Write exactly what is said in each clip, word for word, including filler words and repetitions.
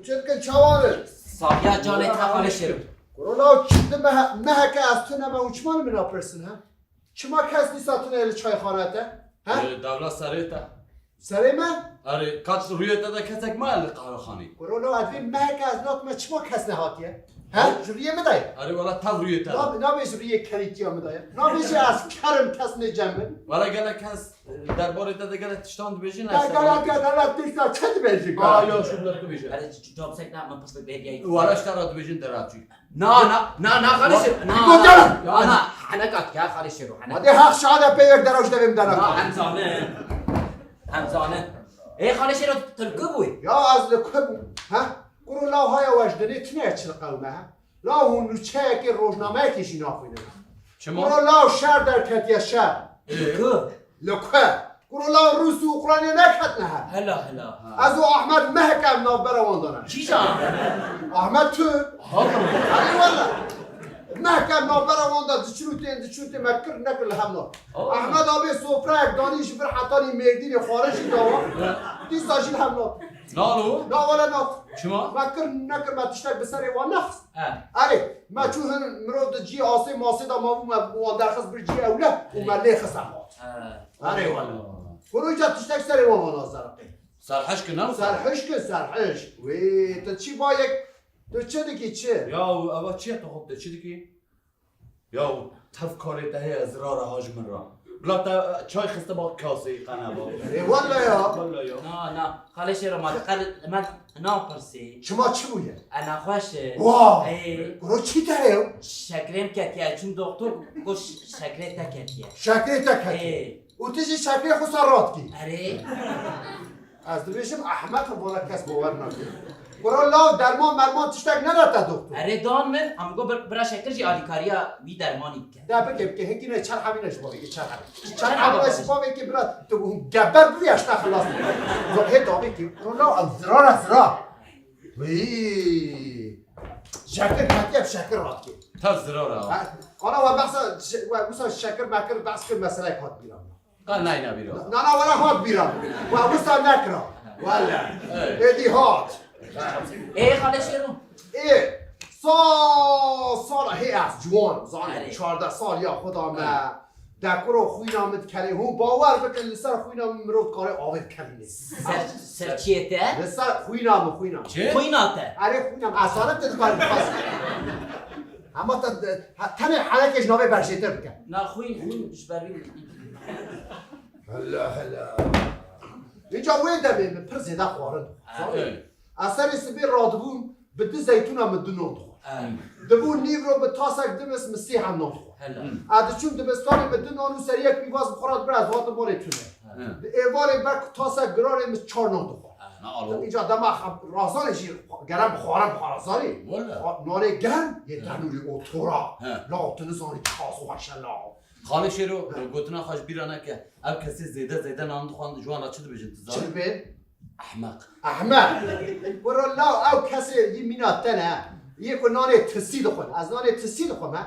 Çi dikin çawan in? Sabiya canê te xalê Şêro. Kuro law çi di mehe-, meheke ez tu neme û çima li min napirsin he? Çima kes dîsa tune li çayxane te? He? Ee, dewla serê te. Serê me? Erê, kaç rûyê te de kesek ma li qehwexanê? Kuro law ez vê meheke ez natime çima kes nehatiye? He? Ji rûyê min de ye. Erê, wela tev rûyê te de. Nab-, nabêjî rûyê kerîtiya min de ye. Nabêjî ez kerim kes nê cem min. Wela gelek kes Derbarê te de gelek tiştan dibêjin, Ya, ez gelek, gelek tiştan çi dibêjin, Aa, gelek? Ya, şunu da dibêje. Erê, c-, c-, cevap sek ne, min pirsek bêdiyayî. Wala ji te re dibêjin deraçî. Na, na, na, na, xalê Şêro, na, Dikkat na, edin! Ya, na, henekat ya, xalê Şêro, henekat. Hadi hak şahada peyvek deraç devim dera. Na, em zanin. Em zanin. Ê, xalê Şêro, tu li ku bûyî? Ya, ez li ku bûm? Ha? Kuro law haya we ji dinê tune çi li qewme, ha? Law hûn nûçeyekê rojnameyekê jî naxwînin. Çima? Kuro law şer derketiye şer. Ê? Ku? Li ku? Kuro law Rûs û Ukrayna neketine hev. Hela, hela. Ez û Ahmed mehek em navbera wan de ne. Kîjan? Ahmed Türk. Ha. Erê wele. Mehek em navbera wan de diçin û tên, diçin û tên me kir nekir li hev na. Aa. Ahmed abê sofrayek danî ji vir hetanî Mêrdînê xwarin jî dawa. Dîsa jî li hev na. Nalo? Na wele na. Çima? Me kir nekir me tiştek bi serê wan nexist. He. Erê, me çû hin mirov di cî asê masê de mabû me wan derxist bir cî ewle û me lê xist em hat. He. Erê wele. Kuro ca tiştek serê wan vana zerqê. Serhişk e, ne? Serhişk e, serhişk. Wê, tu çi bayek, tu çi dikî çi? Ya, eva çi ye tu xwe tu çi dikî? Ya, tev karê te heye zirara ha ji min re. Bila te çay xiste bak kasê qene bak. Ê, wele ya. Wele ya. Na, na. Xalê Şêro ma qel me napirsî. Çima çi bûye? E, nexweş e. Wa! Ê. Kuro çi te heye? Şekrêm ketiye. Çûm doktor got şekrê te ketiye. Şekrê te ketiye. Ê. Û tu jî şekrê xwe ser radkî. Erê. Ez dibêjim Ehmed li vana kes bawer nake. Kuro law derman merman tiştek neda te doktor. Erê dan min, em got bir, bira şekir jî alîkariya wî dermanî bike. De bike bike, hekî ne çar hemîne ji bavê, çar hemîne. Çar hemîne ji bavê ke bira, tu hûn geber bû ya şta xilas. Hê davê ke, kuro law ev zirara zira. Wî. Şekir hatiye şekir radke. Ta zirara. Ha, ana we behsa, we wisa şekir mekir behs kir meselek hat bîra. Ka nayna bîra. Na, na, wala hat bîra. Wa wisa nekra. Wala. Evet. Êdî hat. Ê, xalê Şêro. Ê, sa-, sala hê ez ciwan, zanî, Evet. çardeh sal ya xwe da me. Evet. De kuro xwîna min dikerê. Hûn bawer bikin, li ser xwîna min mirov dikare avê bikevîne. Ser, ser çiyê te? Li ser xwîna min, xwîna min. Çi? Xwîna te. Erê xwîna min. Ez zanim te dikarî bixwazî. Hema te, ha, tenê henekê ji navê berjêtir bike. Na xwîn, xwîn ji ber wî. Hela, hela. Înca wê demê min pir zêde xwarin. Ha. Zanî? Evet. Ez serê sibê radibûm, bi du zeytûna min du nan dixwar. Evet. Dibû nîvro bi tasek dimis min sê hem nan dixwar. Hela. Ez diçûm dibistanê min du nan û seriyek pîvaz bi xwe re dibir, ez hatim holê tune. Evet. Di êvarê ber tasek girarê min çar nan dixwar. Na alo. Îca dema xe-, razanê jî gerem xwarin xwarazanê. Wala. Xwa-, nanê germ yê tenûrê o tora. He. La tu nizanî çiqas xweş e la. Xalê Şêro, gotina xwe ji bîra neke. Ev kesê zêde zêde nan dixwar, ji wan re çi dibêjin, tu zanî? Çi dibên? Ehmeq. Ehmeq. Kuro law ew kesê yî mîna te ne. Yê ku nanê tisî dixwin. Ez nanê tisî dixwim he.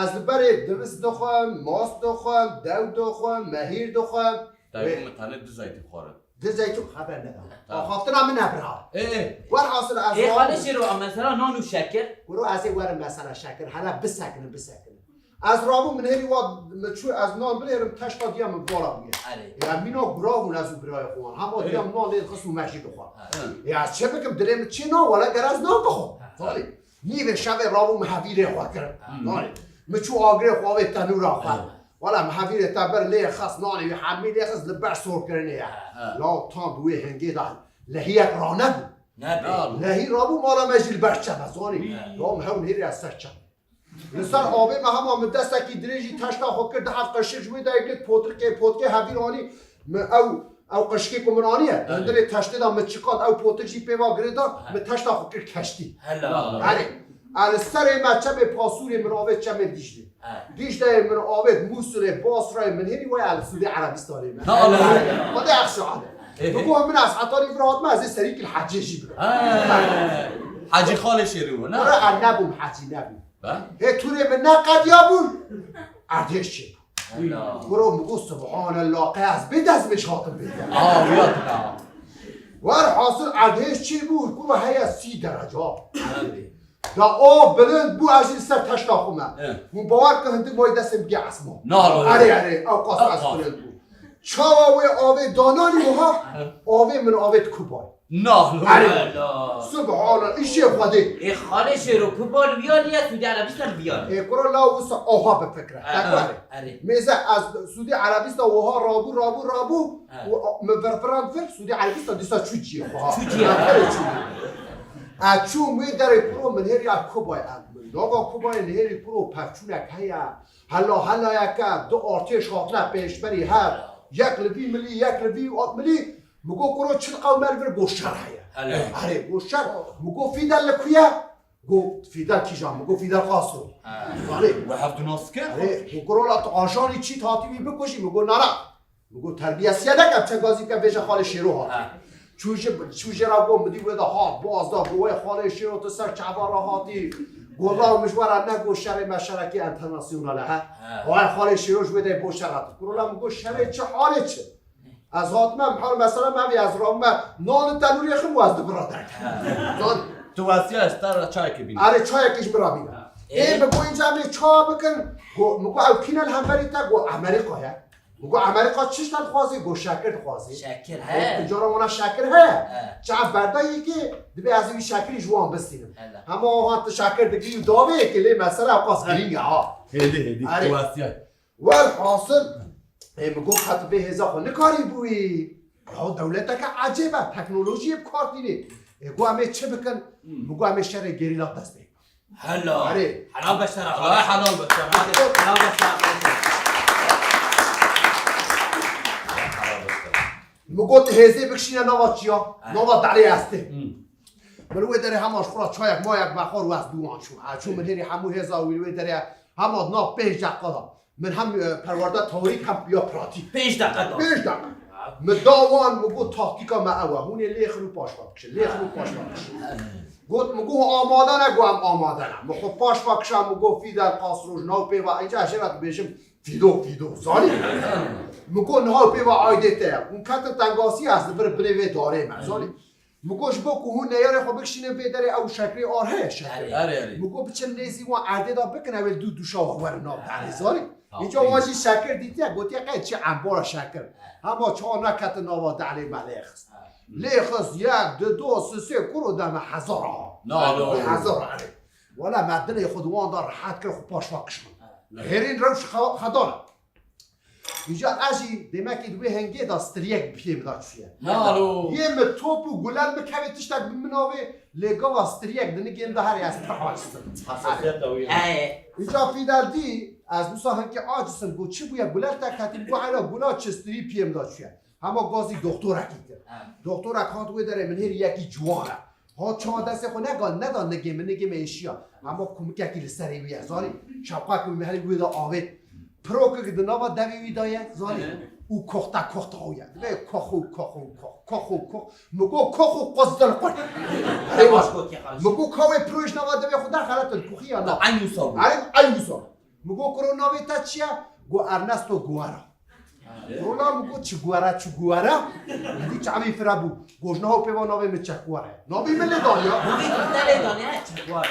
Ez li berê divis dixwim, mast dixwim, dew dixwim, mehîr dixwim. Dayê min tenê du zeytûn xwarin. Di zeytûn xeber neda. Tamam. Axaftina min e bira. Ê, ê. Werhasil ez Ê, xalê Şêro, a mesela nan û şekir? Kuro ez ê werim mesela şekir. Hele bisekinin, bisekinin. Ez rabûm min hêrî wa min çû ez nan binêrim teşta diya min vala bûye. Erê. Ya mîna gura bûn ez û birayê xwe wan. Hema Ê. diya min nan lê dixist û me jî dixwar. Ê. Ya ez çi bikim dilê min çê nan wele ger ez nan bixwim. Ha. Zanî. Nîvê şevê rabûm hevîrê xwe kirim. Ha. Nanê. Min çû agirê xwe avê tenûra xwe. Ha. Wela min hevîrê te bir lê xist nanê wî hemî lê xist li ber sorkirinê ye. Ha. Law tam bi wê hingê de lehiyek ranebû. Nebê. Lehî rabû mala me jî li ber çem e zanî. Ha. Law min hewn hêrê ez ser çem. Li ser avê me hema min destekî dirêjî teşta xwe kir, di heft qeşir ji wê de girêt potirkê, potikê hevîr anî. Min ew, ew qeşikê ku min aniye, Erê. hundirê teştê de min çiqand, ew potik jî pê va girêdan, Erê. min teşta xwe kir keştî. Hela. Erê. Erê, li serê me çemê Pasûrê min avêt çemê Dîclê. Erê. Dîcleyê min avêt Mûsilê, Basrayê min hêrî waya li Sûdê Erebîstanê me. Na Allah. Xwedê exşa ale. Erê. Bi ku min ez hetanî vir hatime, ez ê serî kil hecê jî bikim. Ha. Hecî Xalê Şêrî bû, ne? Were ez nebûm hecî nebûm. He? Hê tûrê min ne qediya bûn. Erdhêj çê. Hela. Kuro min got, "Subhanallah, qey ez bê destmêj hatim pê." Aa, wiya dika. Werhasil erdhêj çê bû, kuro heye sî derece. Da o bilind bû, ez jî li ser teşta xwe me. Eh. Hûn bawer kin hindik mayî destê min bigê esman. Na, erê, erê, ew qas ez bilind bû. Çawa wê avê dananî wiha, avê min avê dikubay. Na, erê. Subhanallah, îşê Xwedê. Ê xalê Şêro, kubal viya niye Sûdî Erebistan viya? Ê kuro la wisa oha bifikre. Erê. Mêze ez Sûdî Erebistan wiha rabû, rabû, rabû. Û min virvirand vir, Sûdî Erebistan dîsa çû ciyê xwe ha. Çû ciyê xwe. Erê çû. Ez çûm wê derê kuro min hêriya Kubayê em. Min nava Kubayê nihêrî kuro pevçûnek heye. Hela helayeke du artêş hatine pêşberî hev. Yek li vî milî, yek li vî milî. Min got kuro çi li qewmer vir, got şer heye. Erê, got şer. Min got Fîdel li ku ye? Got Fîdel kîjan? Min got Fîdel Castro. Zanî? We hevdu nas kir? Erê, got kuro la tu ajanî çî hatî wî bikujî? Min got nara. Min got terbiyesiye neke, çe gazî ke vêje xalê Şêro hat. Çû ji, çû jê re got, min dî wê de hat, baz da, got wê xalê Şêro tu ser çava re hatî. Got la min ji we re negot şerê me şerekî enternasyonal e, he. Wê xalê Şêro ji wê de bo şer hat. Kuro la min got şerê çi, halê çi? Ez hatime, hal mesela me vê ez rawime, nan li tenûrê xim û ez dibira derg. Zan. Tu westiya ez te re çayekê bînim. Erê çayekê ji min re bîne. Ê, min got, înca em ê çawa bikin? Got, min got, ew kî ne li hemberî te? Got, Amerîka ye. Min got, Amerîka çi ji te dixwazê? Got, şekir dixwazê. Şekir, he. Got, cara wana şekir heye. He. Çav berda yekê, dibê ez ê wî şekirî ji wan bistînim. Hema o hat tu şekir digirî û davê yekê lê mesela ew qas girîng e ha. Hêdî, hêdî, tu westiya. Welhasil, ê, min got, ka tu vê hêza xwe nikarî bûyî. Ya dewleteke ecêb e, teknolojiyê bi kar tînê. Ê, got, em ê çi bikin? Min got, em ê şerê gerîla dest pê. Hela. Erê. Helal be şera. Helal, helal be şera. Helal be şera. Min got, hêzê bikişîne nava çiya, nava derê estê. Min wê derê hema ji xwe re çayek mayek vexwar û ez bi wan çûm. Ha, çû min hêrî hemû hêza wî wê derê hema di nav pênc deqa da. Min hem, e, perwerde teorîk hem ya pratîk. Pênc deqa da. Pênc deqa. Ha. Min da wan, min got, taktîka me ew e. Hûn ê lêxin û paşva bikişin. Lêxin û paşva bikişin. Got, min got, amade ne? Got, em amade ne. Min xwe paşva kişand, min got, Fîdel Castro ji nav pê ve, înca jê re dibêjim, Fîdo, Fîdo, zanî? Min got, niha pê ve aydê te ye. Hûn ketin tengasî, ez li vir binê vê darê me, zanî? Min got, ji bo ku hûn neyarê xwe bikişînin vê derê, ew şekirê ar heye şekir. Erê, erê. Min got, biçin nêzî wan erdê de bikin, ew ê dû dûşa we werin nav derê, zanî? Îca wan jî şekir dîtiye, gotiye, qey çi embara şekir. Hema çawa neketin nava derê me lê xist. Lê xist, yek, du, du, sisê, kuro deme hezar a. Nalo. Hezar a, erê. Wala me dilê xwe di wan de rehet kir, xwe paşva kişand. Hêrîn rewş xe-, xedar. Îca ez jî demekî di wê hingê de striyek bi piyê min de çûye. Nalo. Yê min top û gulel bikeve tiştek bi min avê, lê gava striyek di nigê min de herê ez pir aciz im. Hesasiyeta wî. Îca Fîdel dî, ez wisa hinkî aciz im, got, çi bûye? Gulel te ketî? Got, hela gula çi, strî piyê min de çûye. Hema gazî doktorekî kir. Doktorek hat wê derê, min hêrî yekî ciwan e. Hat çawa destê xwe nega, neda nigê min, nigê min êşiya. Hema kumikekî li serê wî ye, zanî? Şapkakî wî min herî wê de avêt. Pirokek di nava devê wî de ye, zanî? Û koxta koxta wî ye. Divê kox û kox û kox, kox û kox. Min got, kox û qozil qurt. Erê baş gotiye xalis. Min got, ka wê piro ji nava devê xwe derxelet, koxî ya na. Eyn wisa bû. Erê, eyn wisa. Min got, kuro navê te çi ye? Got, Ernesto Guerra. Rola min got, çi Guerra, çi Guerra? Min dî çavê fira bû. Got, ji niha pê va navê min Çekuwar e. Navê min lê daniya. Navê min te lê daniya, Çekuwar.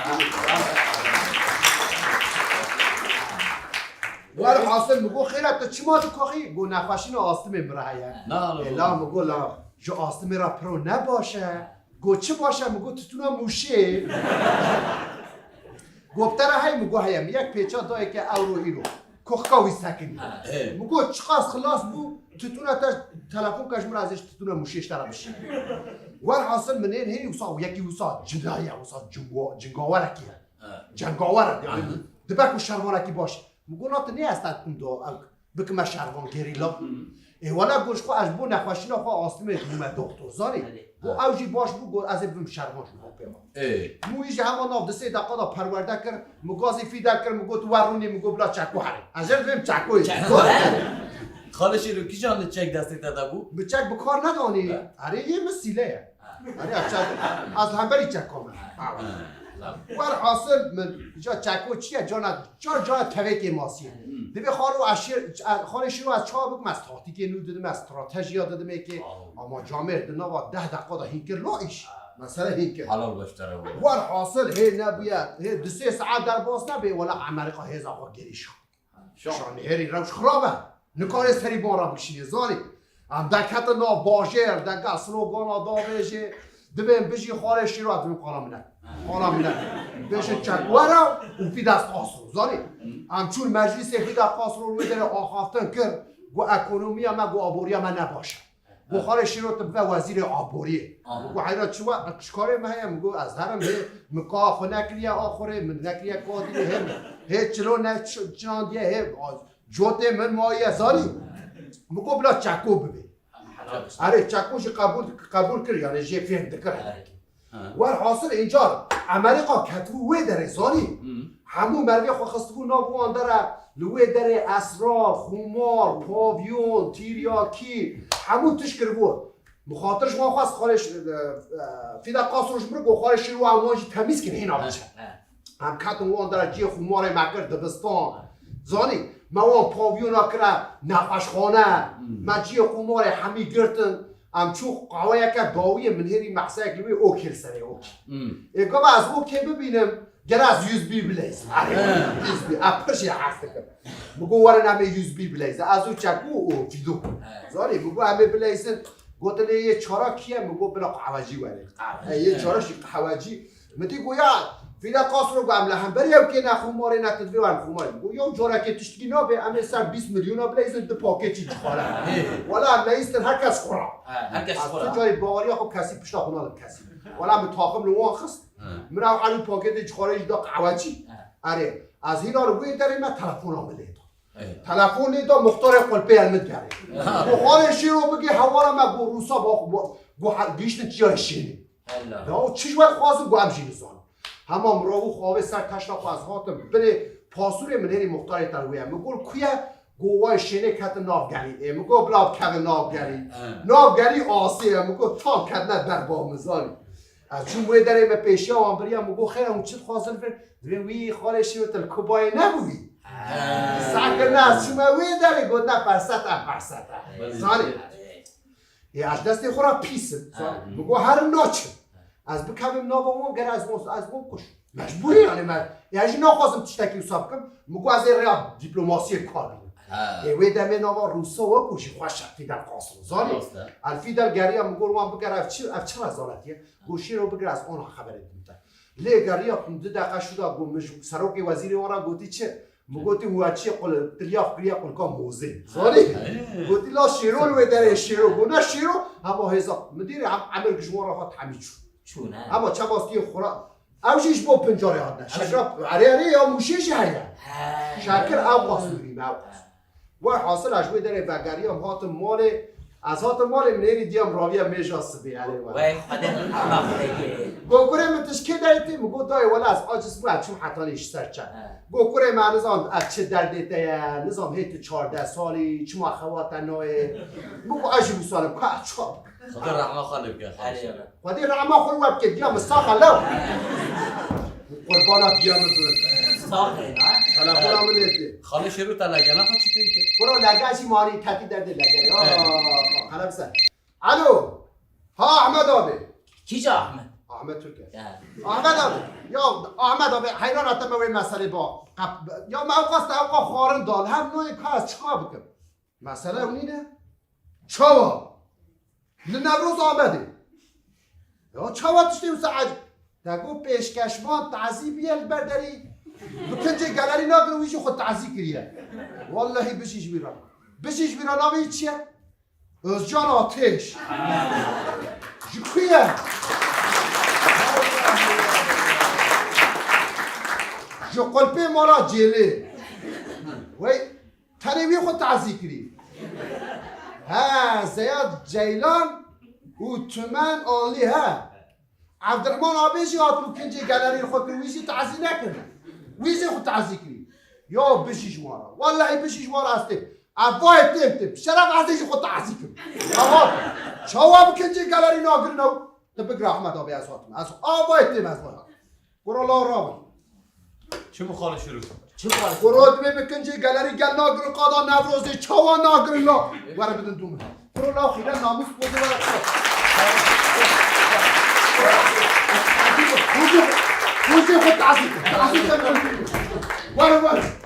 Welhasil min got, xêra tu çima dikoxî? Got, nexweşîna astimê min re heye. Ê la min got, la ji astimê re piro ne baş e. Got, çi baş e? Min got, titûna mûşê. Got, bi te re heye? Min got, heye. Min yek pêça dayê ke ewro îro koxka wî sekinî. Min got, çiqas xilas bû, titûna te telefon ke ji min re, ez ê ji titûna mûşê ji te re bişînim. Werhasil min ên hêrî wisa, yekî wisa cinaye, wisa cingo-, cingawerekî ye. Cengawer e, yani dibe ku şervanekî baş. Min got, na tu nê ez te dikim do, ew bikime şervan, gerîla. Ê wele got, ji xwe ez ji bo nexweşîna xwe astimê dibûme doktor, zanî? Got, ew jî baş bû, got, ez ê bibim şervan ji bo pê ve. Min wî jî hema nav di sê deqa de perwerde kir, min gazî Fîdel kir, min got, wer rûnî, min got, bila Çeko here. Ez jê re dibêm Çekoyê. Çeko here. Xalê Şêro, kîjan li çek destê te de bû? Min çek bi kar nedanî. Erê, yê min sîle ye. Erê, ez çek, ez li hemberî çeka me. Werhasil min ca çeko çi ye? Cana, ca, ca tevekê masiyê. Hmm. Divê xalo eşîr, xalê şîro ez çawa bikim? Ez taktîkê nû didim, ez stratejiya didim êkê. Ama camêr di nava deh deqa de hîn kir lo îş. Mesele hîn kir. Helal beş tere bû. Werhasil hê nebûye, hê di sê saet derbas nebê, wela Amerîka hêza xwe gerîşa. Şa. Şa nihêrî rewş xirab e. Nikare serî ban re bikişînê, zanî. Em derketin nav bajêr, dega slogana davêjê. Divên bijî xalê şîro, divên qala min e. Qala min e. Bêjin çek were û Fidel Castro, zanî. Em çûn meclîsê Fidel Castro wê derê axaftin kir. Got ekonomiya me, got aboriya me ne baş e. Got xalê şîro tu bibe wezîrê aboriyê. Aha. Got heyra çi we, çi karê me heye? Min got ez herim hê, min ka xwe nekiriye axurê, min nekiriye kadîrê hê, hê çilo ne ç-, çinandiye hê, cotê min maye zanî. Min got bila çeko bibe. Helal olsun. Erê çeko jî qebûl, qebûl kir, yani jê fêm dikir. Evet. Ha. Werhasil încar Amerîka ketibû wê derê zanî. Hı. Hemû merivê xwe xistibû nav wan dere, li wê derê esrar, xumar, pavyon, tîryakî, hemû tişt kiribû. Mixatir ji wan xwest xalê ş-, e, e, Fidel Castro ji min re got xalê şîro em wan jî temîz kin hêna biçe. He, he. Em ketin wan dere cihê xumarê me kir dibistan. Zanî, me wan pavyona kire nexweşxane, Hmm. me cihê xumarê hemî girtin. Em çû qaweyeke dawiyê min hêrî mehseyek li wê okê li serê okê. Hmm. Ê gava ez okê bibînim, gere ez yüz bir bileyzim. Erê, He. yüz bir, ez pir jê hez dikim. Min got werin em ê yüz bir bileyzin. Ez û çekû û fîdo. He. Zanî, min got em ê bileyzin. Gotin ê yê çara kî ye? Min got bila qehwecî were. Qehwecî, Ê, yê he. çara jî qehwecî. Min dî got ya, Fidel Castro got em li hemberî ew kê ne xumarê ne tu divê werin xumarê. Min got ya carekê tiştkî nabe, em ê ser bîst milyona bileyzin du pakêt jî cixare. He. Wela em leyîstin her kes xwe ra. He, her kes Ez xwe tu ra. carî baweriya xwe kesî pişta xwe nadim kesî. Wela min taxim li wan xist. He. Min ew herî pakêtê cixareyê jî da qehwecî. He. Erê, ez hîna li wê derê me telefona min lê da. He. Telefon lê da muxtarê qulpê el min digerê. He. Got xalê şêro bigê hewara me got Rûsa ba, got, got he-, gihîştin çiyayê Şênê. Hela. Ya o çi ji we dixwazin got em jî nizanin. Hema min rabû xwe avê ser teşta xwe ez hatim binê pasûrê min hêrî muxtarê te li wê ye. Min got ku ye? Got wayê Şênê ketin nav gelî. Ê min got bila bikevin nav gelî. He. Nav gelî asê ye. Min got tam ketine ber ba min zanî. Ez çûm wê derê me pêşiya wan biriya, min got xêr e hûn çi dixwazin vir? Divê wî xalê şîro til Kubayê nebûyî. He. Sakirine ez çûme wê derê got ne ferset e, ferset e. Belê. Zanî. Ê ez destê xwe re pîs im. Zanî. He. Min got herin naçim. Ez bikevim nava wan gere ez wan, ez wan kuş. Mecbûrî yani me. Ê ez jî naxwazim tiştekî wisa bikim. Min got ez ê rêya dîplomasiyê kar bînim. He. Ê wê demê nava Rûsa we ku jî xweş e Fidel Castro. Zanî. Rast e. El Fidel geriya min got wan bigere ev çi, ev çi rezaletî ye? Got şîro bigire ez ana xeberê didim te. Lê geriya min du deqe şû da got min ji serokê wezîrê wan re gotî çi? Min gotî we çi qul, tiryax kiriye qulka mozê. Zanî? He. Gotî la şêro li wê derê şêro. Got ne şêro, hema hêza. Min dîrê em emir ji wan re hat hemî çû. Çûn, he. Hema çabastiyê xwe re. Ew jî ji bo pincarê hatine. Ew jî Şekra, erê, erê, ya mûşê jî heye. He. Şakir ew qas nûrî me ew qas. Werhasil ez ji wê derê vegeriyam hatim malê. Ez hatim malê min hêrî diyam raviya mêja sibê erê we. Wey Xwedê rehma xwe lê. Got kurê min tu ji kê derê tê? Min got dayê wela ez aciz bû ez çûm hetanî ji ser çe. He. Got kurê min nizam ez çi derdê te ye, nizam hê tu çardeh salî, çima xewa te nayê? Min got ez jî wisa nim ka ez çawa bikim? Xwedê rehma xwe lê bike. Erê ya. Xwedê rehma xwe we bike, diya min sax e lew. Qurbana diya min bin. Sax e, ha? Telefona min lê tê. Xalê Şêro te lege ne xwe çi pê dike? Kuro lege jî marî ketî derdê lege. Ya, Evet. Xelef ser. Alo. Ha Ahmet abi. Kîja Ahmet? Ahmet Türker. Ya. Ahmet abi. Ya Ahmet abi, heyran etme wê meselê ba. Qap-, ya me ew qas te ew qas xwarin dal. Hem noyê ka ez çiqa bikim? Mesele ew nîne. Çawa? Li Newroz Amedê. Ya çawa tiştê wisa ecêb? Te got pêşkeşvan tazî bûye li ber derî. Bi kincê gelerî nagirin wî jî xwe tazî kiriye. Wallahî bijî ji wî re. Bijî ji wî re navê wî çi ye? Özcan Ateş. Ji ku ye? Ji Qulpê Mala Cêlê. Wey. Tenê wî xwe tazî kirî. He, Zeyad Ceylan û Tümen Anlî he. Evdirehman Abê jî hat û kincê gelerî xwe kir, wî jî tazî nekir. Wî jî xwe tazî kirî. Ya bijî ji wan re. Wellahî bijî ji wan re ez têm. Ev vayê têm têm. Şeref ez ê jî xwe tazî kim. Ewa çawa bi kincê gelerî nagirin ew? Tu bigire Ahmet Abê ez hatim. Ez a vayê têm ez vay hatim. Kuro la rabin. Çi mixalif şirû? Çi mixalif? Kuro dibê bi kincê gelerî gel nagirin qada Newrozê çawa nagirin la? Were bidin dû min. Kuro la xîre namûs pozê were kuro. Pozê, pozê xwe tazî. Tazî. Were were.